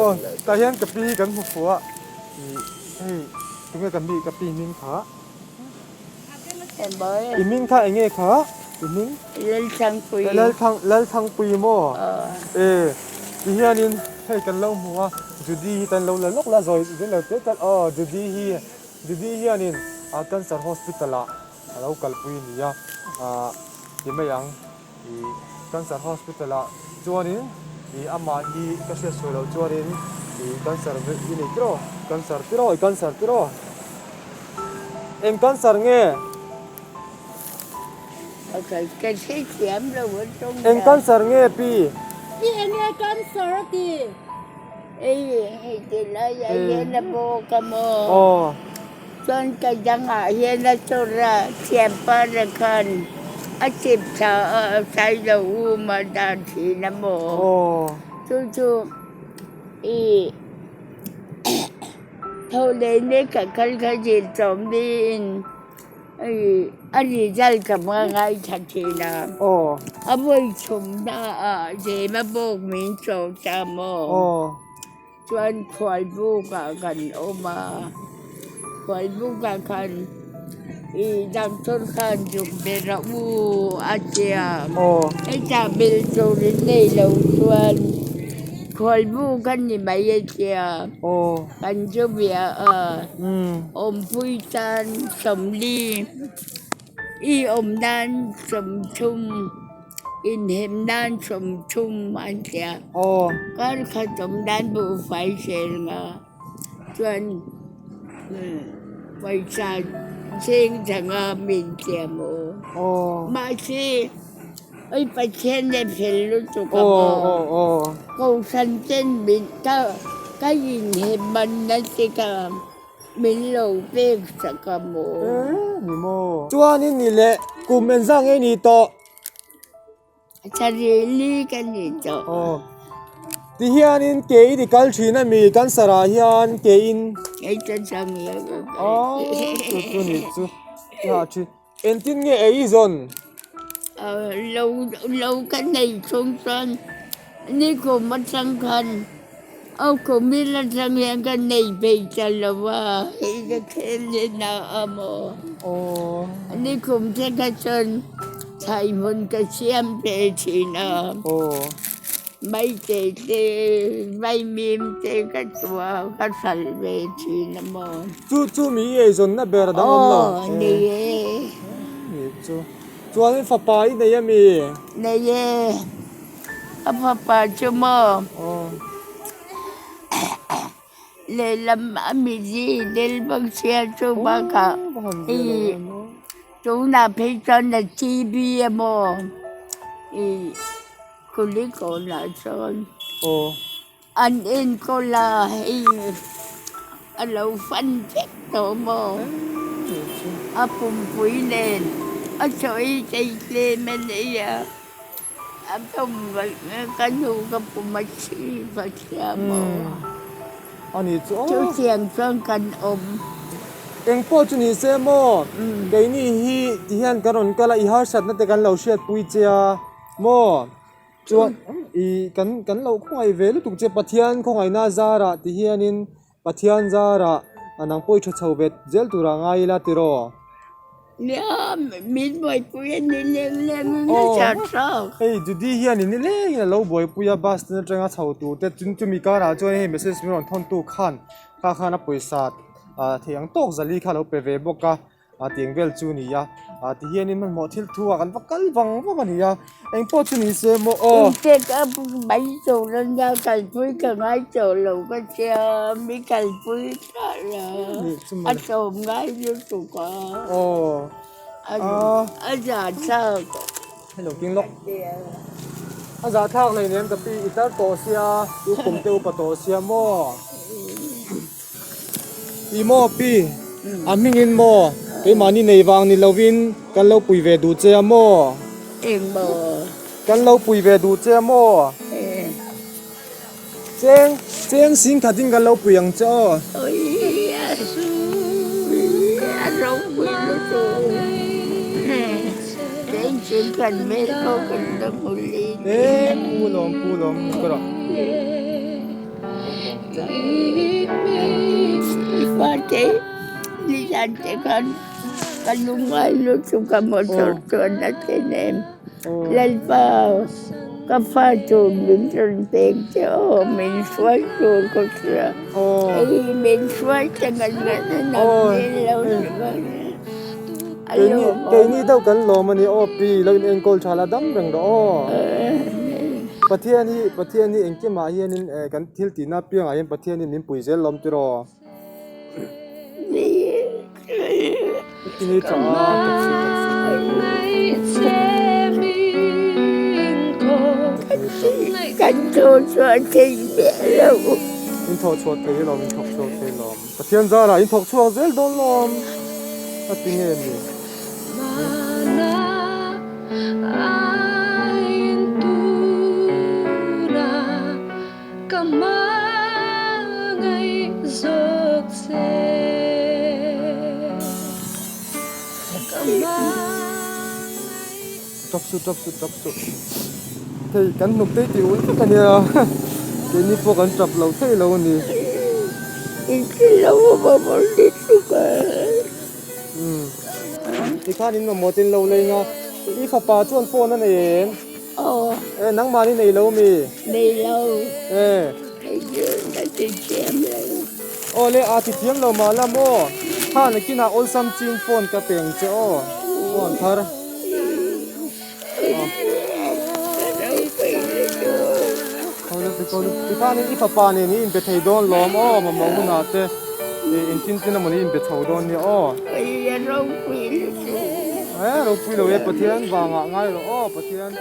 Aw tah hian ka pi hi kan hmu fuh a, ih hei tunge ka mi ka pi hming kha? I hming kha enge kha? I hming? Lalthangpui. Lalthang Lalthangpui maw? E ti hianin hei kan lo hmu a, Judy hi kan lo la lawk la zawi zin lo teh tlat aw Judy hi Judy hianin Cancer Hospital ah a lo kalpui a ni a, ah ti mai ang. Ih cancer hospital ah chuanin ih amah hi ka hriat sual loh chuanin ih cancer i nei tiraw cancer tiraw i cancer tiraw eng cancer nge? Ka hrethiam lo a tawng Eng cancer nge pi? Pi eng nge cancer a ti? Ei hei ti lai ah hian a bawk a maw? Aw. Chuan ka dangah hian a chawr a, thianpa la khan a chip thla a, a sai lo um a dan thin a maw? Chu chu i tho leh nek ka kal kha zir chawm niin a result ka hma ngaithla thin a, a vawi chhumna ah zema bawk min chawm ta maw? Chuan khualbukah kan awm a, khualbukah khan ih doctor khan zuk ber a u a tia, hetah bel tur in nei lo chuan khualbuk a ni mai a tia, kan chu bia a, awmpui tan sawmli i awm nan sawmthum. Inhem nan sawmthum an ti a, kar khat awm nan buhfai zel nga chuan pawisa cheng thanga min tiam aw. Mahse oi Pathian leh fel lutuk a maw Kohhran ten min ka ka inhem man na che ka min lo pek sak a maw. Chuanin ni leh kum engzah nge ni tawh? Tharili ka ni tawh. Aw. Ti hianin ke i ti kal thin a mi cancer ah hian ke in. Kei ka chang lo ka kal. Aw chu chu ni chu. I ha thin. Engtin nge ei i zawn? Lo lo ka nei chhung chuan nikum atang khan aw kumil atang hian ka nei peih ta lo a hei ka khel in a awm aw. Aw. Nikum te kha chuan Thlai hmun ka siam ve thin a, maite te vaimim te ka chhuah ka hralh ve thin a maw. Chu chu mi i eizawnna ber dang awm lo. Aw nei e. Ni chu. Chuan fapa i nei a mi? Nei e. Ka fapa chu maw. Aw. Lehlam a mizi del bawk sia chu bakah i. Tunah phei chuan a TV emaw ih kulikawnah chuan an enkawl a hei a lo fan vek tawh maw a pumpui nen a sawi thei tlem a nei a a pum ka nu ka pum a chhi va sia maw. Chutiang chuan kan awm. Eng pawh chu ni se maw? Keini hi ti hian kan rawn kal a, i harsatna te kan lo hriatpui che a maw? Chuan i kan kan lo khawngaih ve lutuk che Pathian khawngaihna zarah ti hianin Pathian zarah nang pawh i tha chho ve zel turah ngai ila tiraw? Nia, min buaipui a ni leng leng in a chah thlak. Hei Judy hian in ni leng in a lo buaipui a bus te atanga chho tur te chumi chumi karah chuan hei message min rawn thawn tu khan kha khan a pawisa ah thei ang tawk zali kha a lo pe ve bawk a ah tiang vel chu a ni a ah ti hian in hmanhmawh thil thu ah kan va kal vang vang a ni a engpawh chu ni se maw aw. Incheck up mai tur a nia kalpui ka ngai tawh lo ka tia mi kalpui ta la a tlawm ngai lutuk a a zahthlak. Hello king lawk a zahthlak nei nem ka pi i tar tawh sia u kum te upa tawh sia maw i maw pi a hmingin maw keimahni nei vang ni lovin kan lo pui ve duh che a maw engmaw kan lo pui ve duh che a maw. Cheng cheng sing khatin kan lo pui ang che aw. E pu lawm pu lawm ka rawh. Fate nizan te khan ka lungngai lutuk a motor chuan a thlen em. Lalpa ka fa tur min rawn pek che aw min hruai tur ka hria. Hei min hruai ta ngat ngat a nang min lo ni bawk a. Keini deuh kan lawm a ni aw pi lo in enkawl tha la dam reng rawh aw. Pathian hi Pathian hi engkimah hianin kan thil tihna apiangah hian Pathian hi min pui zel lawm tiraw. Kan thawh chhuah thei miah lo. In thawh chhuah thei lawm, in thawk chhuak thei lawm. Pathian zarah in thawk chhuak zel dawn lawm. A ti nge ni? Ka hmangaih zawk che Ka hmangaih Tap suh tap suh tap suh Hei kan hnuk tei tih ul vek a nia keini pawh kan tap lo thei lo a ni. Umm tikhan in mamawh te in lo leng a i fapa chuan phone a nei em? Aw. E nangmahni nei lo mi? Nei lo. E. Hei chu ka ti thiam lo. Aw le a ti thiam lo mah la maw? Ha nakinah awlsam chin phone ka pe ang che aw. Phone thar. Tikhanin i fapa nen i inbe thei dawn lawm aw mamawh hunah te engtin tin emaw ni inbe chho dawn nia aw. E ropui lo e Pathian vangah ngai rawh aw Pathian.